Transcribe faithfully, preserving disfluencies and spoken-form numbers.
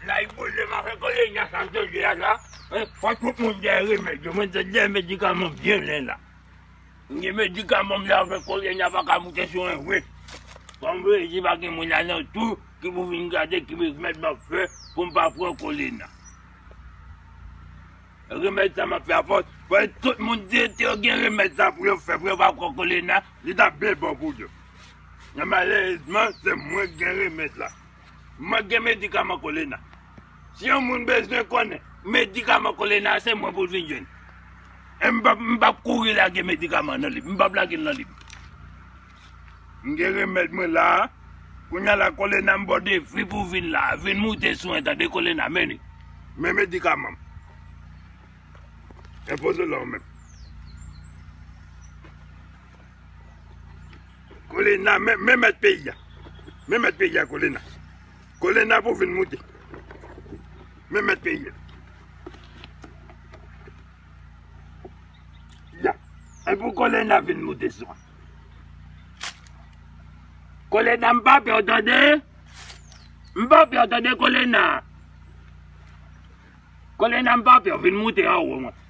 La, li boule m avèk kolera sa m tande a la. Fò tout moun gen remèd yo. Mwen tande medikaman byen len la. M gen medikaman m la avèk kolera pa ka moute sou en we. Kòm vle di pa gen moun la nan tou ki pou vin gade ki remèd m ap fè pou m pa pran kolera. Remèd sa m ap fè a fòs. Fò tout moun di yo gen remèd sa pou yo fè pou yo pa pran kolera, li t ap byen bon pou yo. Men malerezman, se mwen ki gen remèd la. Mwen gen medikaman kolera. Si yon moun bezwen konnen medikaman kolera, se mwen pou l vin jwenn. E m p ap, m p ap kouri lage medikaman nan li. M p ap lage l nan li. M gen remèd mwen la. Kounye a la, kolera m ba w defi pou vin la. Vin moute swen, tande kolera, men li. Men medikaman m. Enpoze l la w menm. Kolera, men, men mèt peyi a. Men mèt peyi a, kolera. Kolera pou vin moute. Men mèt peyi a. Ya. E pou kolera vin moute swen. Kolera m pa pè w tande. M pa pè w tande kolera. Kolera m pa pè w vin moute anwo mwen.